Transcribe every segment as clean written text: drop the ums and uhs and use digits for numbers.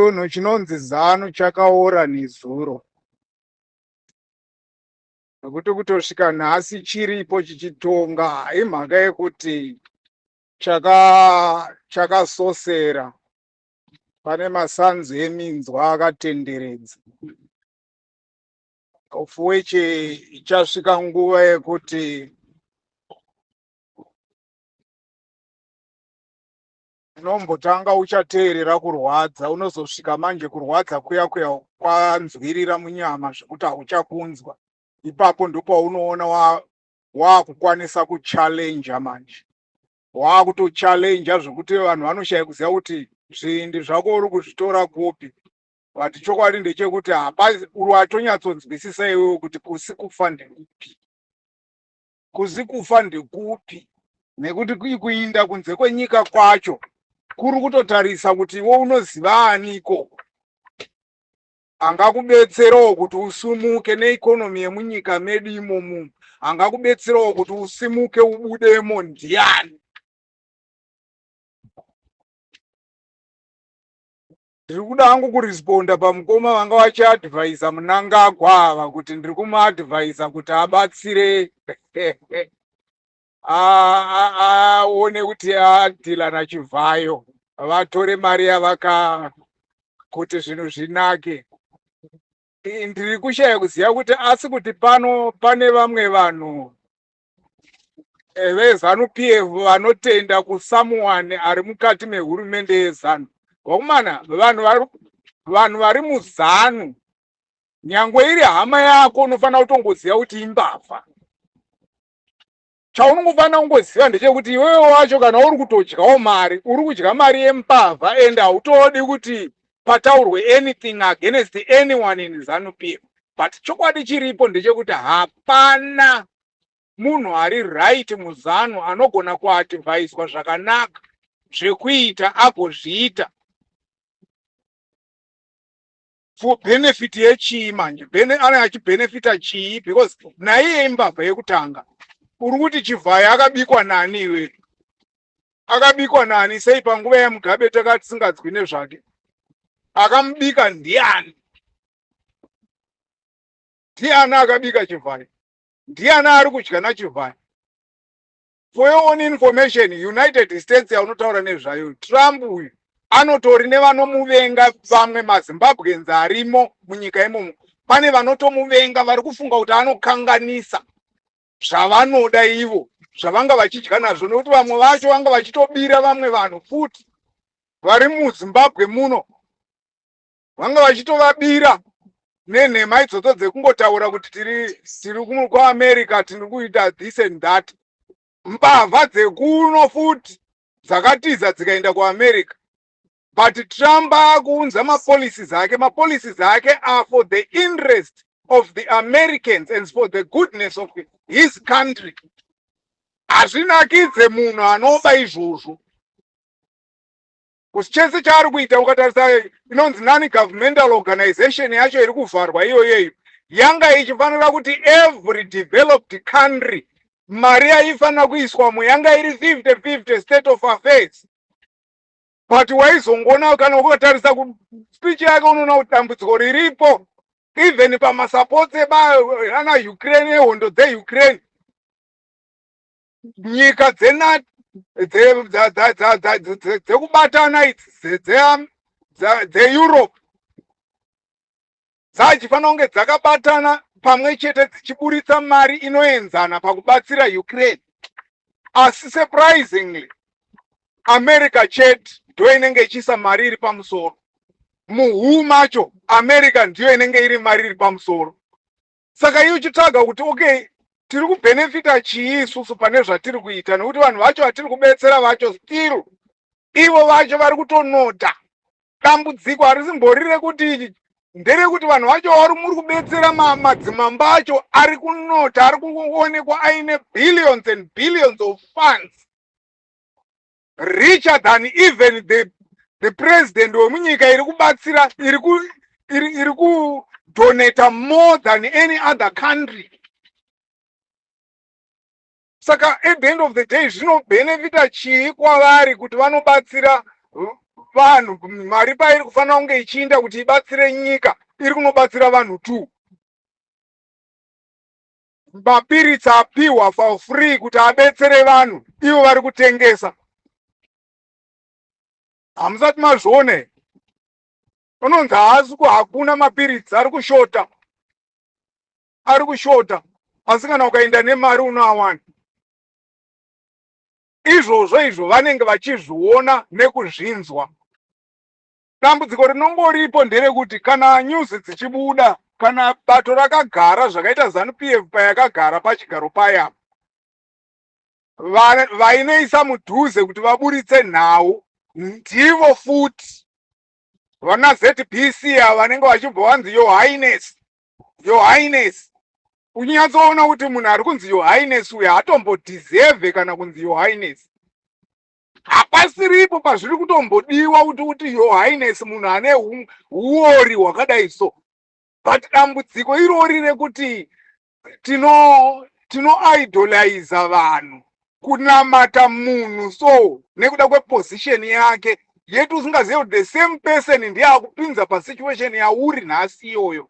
Chinhu chinonzi ZANU chakaora nezuro. Nekuti kutosvika nhasi chiripo chichitonga imhaka yekuti chakasosera pane masanzu eminzwa akatenderedza. Of which ichasvika nguva yekuti Unombotanga uchateerera kurwadza unozosvika manje kurwadza kuya kuya kwanzwirira munyama zvekuti hauchakunzwa. Ipapo ndopaunoona wakukwanisa wa kuchallenger manje. Wakutochallenger zvekuti vanhu vanoshaya kuziva kuti zvivindi zvako uri kuzvitora kupi. But chokwadi ndechekuti hapasi watonyatsonzwisisa iwewe kuti kusi kufa ndekupi. Kuzi kufa ndekupi nekuti kuinda kunze kwenyika kwacho kuri kutotarisa kuti iwe unoziva ani ikoko angakubetserawo kuti usimuke neikonomi yemunyika medu imomu angakubetserawo kuti usimuke ubudemo ndiani. Ndiri kuda hangu kuresponda pamukoma vanga vachiadvisa Mnangagwa ava kuti ndiri kumuadvisa kuti abatsire aone kuti adhila naChivhayo vatore mari yavaka kuti zvinhu zvinake. Ndiri kushaya kuziva kuti asi kuti pano pane vamwe vanhu veZanu PF vanotenda kusomeone ari mukati mehurumende yeZanu. Vakomana, vanhu vari muZanu, nyangwe iri hama yako unofanira kutongoziva kuti imbavha. Chaunongofanira kungoziva ndechekuti iwewe wacho kana uri kutodyawo mari, uri kudya mari yembavha and hautodi kuti pataurwe anything against anyone in Zanu PF. But chokwadi chiripo ndechekuti hapana munhu ari right muZanu anogona kuadvaiswa zvakanaka zvekuita agozviita for benefit yechii manje. Ane achibenefita chii? Because naiye imbavha yekutanga. Uri kuti Chivhayo akabikwa nani iwe? Akabikwa nani? Sei panguva yaMugabe takati tisingadzwi nezvake? Akamubika ndiani? Ndiani akabika Chivhayo? Ndiani ari kudya naChivhayo? For your own information, United States yaunotaura nezvayo, Trump uyu anotori nevanomuvenga vamwe maZimbabweans arimo munyika imomo. Pane vanotomuvenga vari kufunga kuti anokanganisa zvavanoda ivo zvavanga vachidya nazvo, nekuti vamwe vacho vanga vachitobira vamwe vanhu futi vari muZimbabwe muno, vanga vachitovabira nenhema idzodzo dzekungotaura kuti tiri kuAmerica, tiri kuita this and that. Mbavha dzekuno futi dzakatiza dzikaenda kuAmerica. But Trump akuunza mapolicies ake. Mapolicies ake are for the interest of the Americans and for the goodness of his country. Hazvinakidze munhu anoba izvozvo. Kusi chese chaari kuita ukatarisa inonzi non-governmental organization yacho iri kuvharwa iyoyeyo yanga ichifanira kuti every developed country mari yaifanira kuiswamo yanga iri 50-50 state of affairs. But waizongoona kana ukatarisa speech yake unoona kuti dambudziko riripo even pamasapotsi ana Ukraine ehondo dzeUkraine, nyika dzekubatana idzi dzeEurope dzachifanira kunge dzakabatana pamwe chete dzichiburitsa mari inoenzana pakubatsira Ukraine. Asi surprisingly America chete ndo inenge ichiisa mari iri pamusoro. Muhuu macho America ndiyo inenge iri mari iri pamusoro. Saka iwe uchitsvaga kuti okay, tiri kubhenefita chii isusu pane zvatiri kuita, nekuti vanhu vacho vatiri kubetsera vacho still ivo vacho vari kutonota. Dambudziko harisimbori rekuti nderekuti vanhu vacho vari muri kubetsera madzimambo acho ari kunota, ari kuonekwa aine billions and billions of funds, richer than even the president wemunyika iri kubatsira, iri kudonata more than any other country. Saka at the end of the day zvinobhenefita chii kwavari kuti vanobatsira Vanhu, mari pairi kufanira kunge ichiinda kuti ibatsire nyika, iri kunobatsira vanhu two. Mapiritsi apiwa for free kuti abetsere vanhu, ivo vari kutengesa. Hamusati mazvione? Unonzi haasi, hakuna mapiritsi, ari kushota, ari kushota, asi kana ukaenda nemari unoawana. Izvozvo izvo vanenge vachizviona nekuzvinzwa. Dambudziko rinongoripo nderekuti kana news dzichibuda, kana bato rakagara zvakaita ZANU PF payakagara pachigaro paya, vainoisa mudhuze kuti vaburitse nhau ndivo futi vana ZBC ava vanenge vachibva vanzi, "Your Highness, Your Highness." Unyatsoona kuti munhu ari kunzi Your Highness uyu haatombodhizevhe kana kunzi Your Highness. Hapasiripo pazviri kutombodiwa kuti Your Highness munhu ane uori hwakadai. So, but dambudziko irori rekuti tinoidoliza vanhu, kunamata munhu so nekuda kweposition yake, yetu usingazive kuti the same person ndiye akupinza pasituation yauri nhasi iyoyo.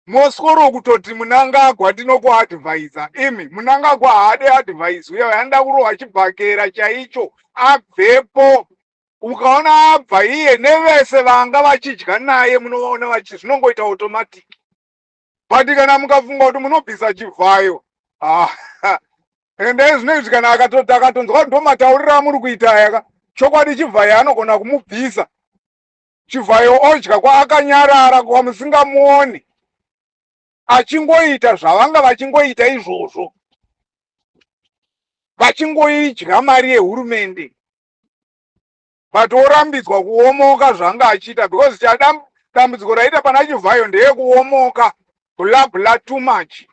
Mosworo kutoti Munangagwa tinokuadvhaisa. Imi, Munangagwa haade advice uya, anoda kurohwa chibhakera chaicho abvepo. Ukaona abva iye nevese vanga vachidya naye, munovaona vachi zvinongoita automatic. But kana mukafunga kuti munobvisa Chivhayo, ah, endai zvinoizvi. Kana akatoti akatonzwa kuti ndo matauriro amuri kuita aya, chokwadi Chivhayo anogona kumubvisa. Chivhayo odya kwaakanyarara, kwamusingamuoni, achingoita zvavanga vachingoita izvozvo, vachingoidya mari yehurumende, but orambidzwa kuomoka zvanga achiita, because chada dambudziko raita pana Chivhayo ndeyekuomoka, bla bla, too much.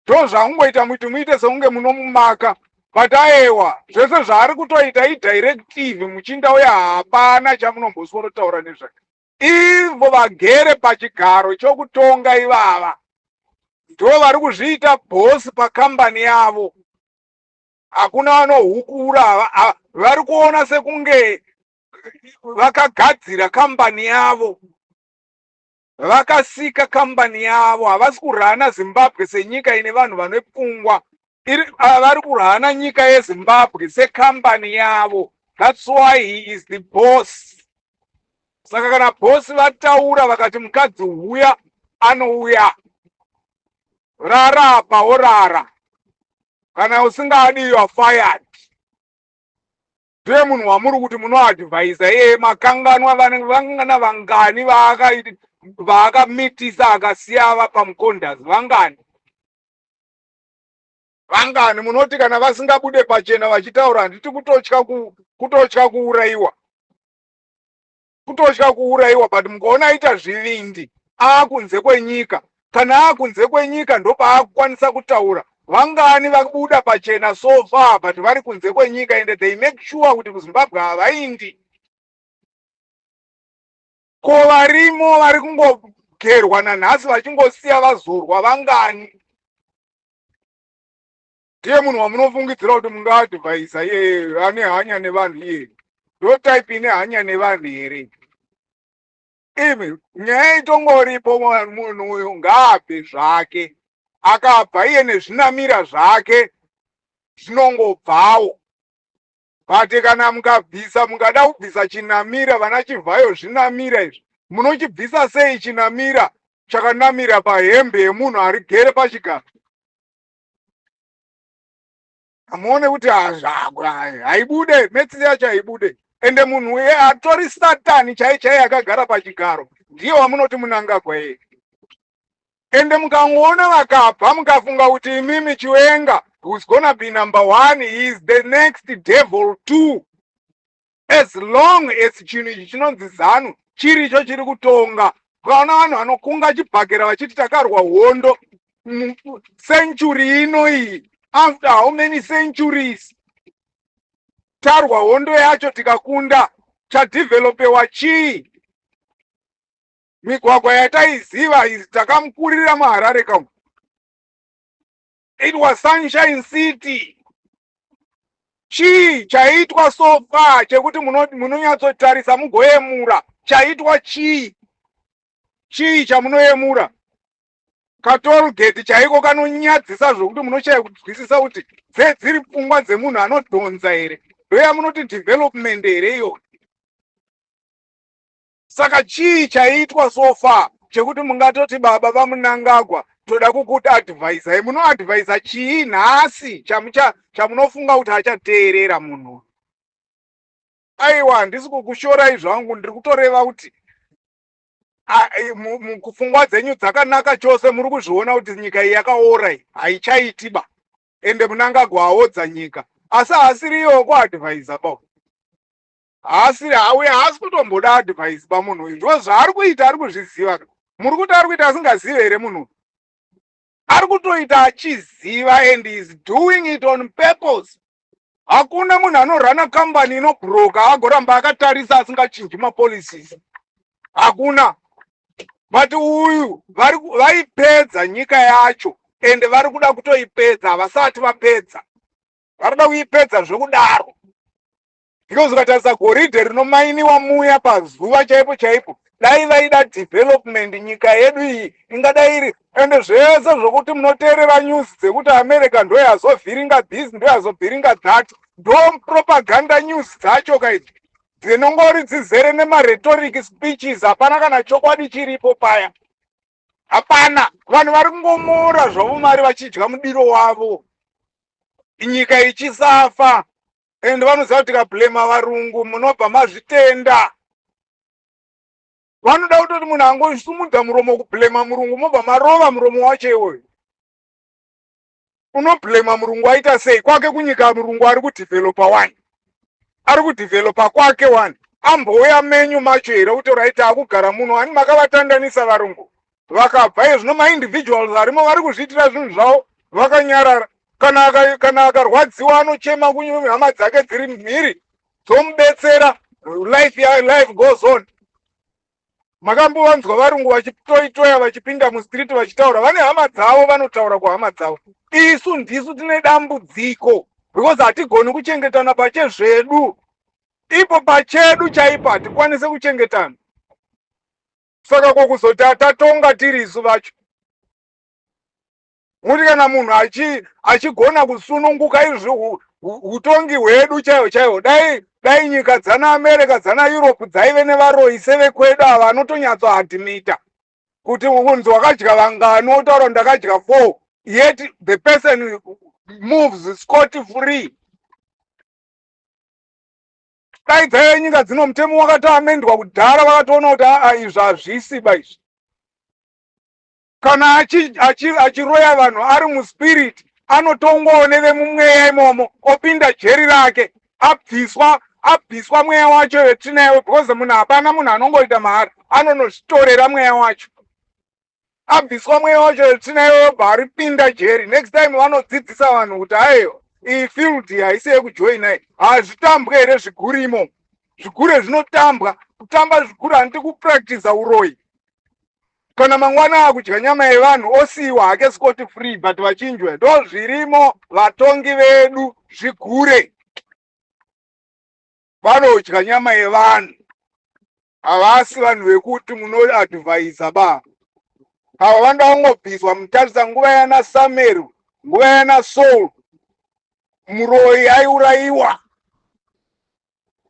Ndo zvaungoita kuti muite sekunge munomumaka, but aewa, zvese zvaari kutoita idirective. Muchinda uya hapana chamunombosworotaura nezvake. Ivo vagere pachigaro chokutonga ivava ndo vari kuzviita boss pakambani yavo. Hakuna vanohukura. Vari kuona sekunge vakagadzira kambani yavo, vakasika kambani yavo. Havasi kurana Zimbabwe senyika ine vanhu vane pfungwa. Vari kurana nyika yeZimbabwe sekambani yavo. That's why he is the boss. Saka kana boss vataura vakati mukadzi uya anouya, rarapa orara. Kana usingadi, you are fired. Ndiye munhu wamuri kuti munoadvhaisa iyeye. Makanganwa vangana vangani vaakamitisa akasiya vapa mukondas? Vangani, vangani? Munoti kana vasingabude pachena vachitaura, handiti kutotya kutotya kuurayiwa, kutotya kuurayiwa. But mukaona aita zvivindi aakunze kwenyika, kana aakunze kwenyika ndopaakukwanisa kutaura. Vangani vabuda pachena so far, but vari kunze kwenyika, and they make sure kuti kuZimbabwe havaindi? Ko varimo vari kungogerwa nanhasi vachingosiya vazorwa vangani? Ndiye munhu wamunofungidzira kuti mungaadvhaisa iyeye ane hanya nevanhu iyeye? Ndo type ine hanya nevanhu here imi? Nyaya itongoripo, munhu uyu ngaabve zvake. Akabva iye nezvinamira zvake zvinongobvawo. But kana mukabvisa, mukada kubvisa chinamira, vana Chivhayo, zvinamira izvi munochibvisa sei? Chinamira chakanamira pahembe yemunhu ari gere pachigaro, hamuone kuti haibude? Maths yacho haibude. Ende munhu uye atori Satani chai chai akagara pachigaro, ndiye wamunoti Munangagwa iye. Ende mukangoona vakabva, mukafunga kuti imimi Chiwenga who's gonna be number one, he is the next devil too. As long as chinhu ichi chinonzi ZANU chiricho chiri kutonga, ukaona vanhu vanokunga chibhakera vachiti takarwa hondo century ino iyi, after how many centuries tarwa hondo yacho tikakunda, chadhivhelopewa chii? Migwagwa yataiziva takamukurira muHarare kamu, it was Sunshine City. Chii chaitwa so far chekuti munonyatsotarisa mugoyemura? Chaitwa chii? Chii chamunoyemura? Katollgate chaiko kanonyadzisa zvokuti munoshaya kunzwisisa kuti dziri pfungwa dzemunhu anodhonza here? Ndoyamunoti development here iyo? Saka chii chaitwa so far chekuti mungatoti, "Baba vaMunangagwa, toda kukuadvaisai"? Munoadvaisa chii nhasi chamunofunga kuti achateerera munhu? Aiwa, handisi kukushorai zvangu, ndiri kutoreva kuti pfungwa dzenyu dzakanaka chose. Muri kuzviona kuti nyika iyi yakaora, iyi haichaiti ba, ende Munangagwa aodza nyika, asi haasiriyo kuadvaisa ba. Haasiri uye haasi kutomboda advice pamunhu uyu. Ndo zvaari kuita, ari kuzviziva. Muri kuti ari kuita asingazivi here? Munhu ari kutoita achiziva and is doing it on purpose. Hakuna munhu anorana kambani inobhuroka agoramba akatarisa asingachinji mapolicies, hakuna. But uyu vaipedza nyika yacho, ende vari kuda kutoipedza. Havasati vapedza, vari kuda kuipedza zvekudaro, because ukatarisa goridhe rinomainiwa muya pazuva chaipo chaipo, dai vaida development, nyika yedu iyi ingadai iri. Ende zvese zvokuti munoteerera news dzekuti America ndo yazovhiringa this, ndo yazovhiringa that, ndo propaganda news dzacho kaidzi, dzinongori dzizere nemarhetoric speeches. Hapana kana chokwadi chiripo paya, hapana. Vanhu vari kungomora zvavo mari vachidya mudiro wavo, nyika ichisafa. And vanoziva kuti tikablema varungu, munobva mazvitenda. Vanoda kutoti munhu angosumudza muromo kublema murungu, mobva marova muromo wacho iwoyo. Unoblema murungu aita sei? Kwake kunyika murungu ari kudhivhelopa wani, ari kudhivhelopa kwake wani. Ambouya menyu macho here kuti right, akugara muno? Ani makavatandanisa varungu vakabva? Izvino maindividuals arimo vari kuzviitira zvinhu zvavo vakanyarara. Kana akarwadziwa, anochema kuhama dzake dziri mhiri, dzomubetsera. Life goes on. Makambovanzwa varungu vachitoitoya, vachipinda mustreet vachitaura? Vane hama dzavo, vanotaura kuhama dzavo. Isu ndisu tine dambudziko, because hatigoni kuchengetana pachezvedu. Ipo pachedu chaipo hatikwanisi kuchengetana, saka kokuzoti tatonga tiri isu vacho? Muti kana munhu achigona kusununguka izvi, utongi hwedu chaiho chaiho, dai nyika dzana America, dzana Europe dzaive nevaroyi sevekwedu ava, vanotonyatsoadmita kuti unzi wakadya vangani, wotaura ndakadya four, yet the person moves scot free. Dai dzaive nyika dzino, mutemo wakatoamendwa kudhara, vakatoona kuti aa, izvi hazvisiba izvi. Kana achiroya vanhu ari muspirit, anotongwawo nevemumweya imomo, opinda jeri rake, abviswa mweya wacho wetsvina, because munhu, hapana munhu anongoita mahara, anonozvitorera mweya wacho. Abviswa mweya wacho wetsvina iyoyo, bva aripinda jeri. Next time vanodzidzisa vanhu kuti aiwa, iyi field haisi yekujoina iyi. Hazvitambwe here zvigure imomo? Zvigure zvinotambwa. Kutamba zvigure handiti kupractisa uroyi? Kana mangwana akudya nyama yevanhu, osiyiwa hake scot free, but vachinjwa. Ndo zvirimo, vatongi vedu zvigure, vanodya nyama yevanhu. Havasi vanhu vekuti munoadvaisa ba. Ava vanoda kungobviswa. Mutarisa nguva yana Samuel, nguva yana Saul, muroyi aiurayiwa,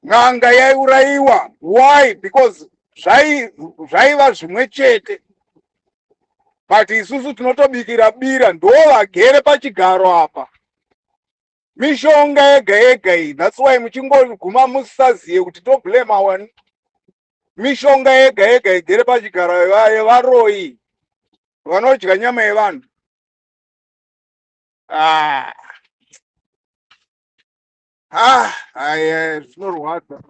n'anga yaiurayiwa. Why? Because zvaiva zvimwe chete. But isusu tinotobikira bira, ndo vagere pachigaro apa. Mishonga yega yega iyi, that's why muchingoguma musaziye kuti toblema wani. Mishonga yega yega igere pachigaro yevaroyi vanodya nyama yevanhu. Ah. Ah, zvinorwadza.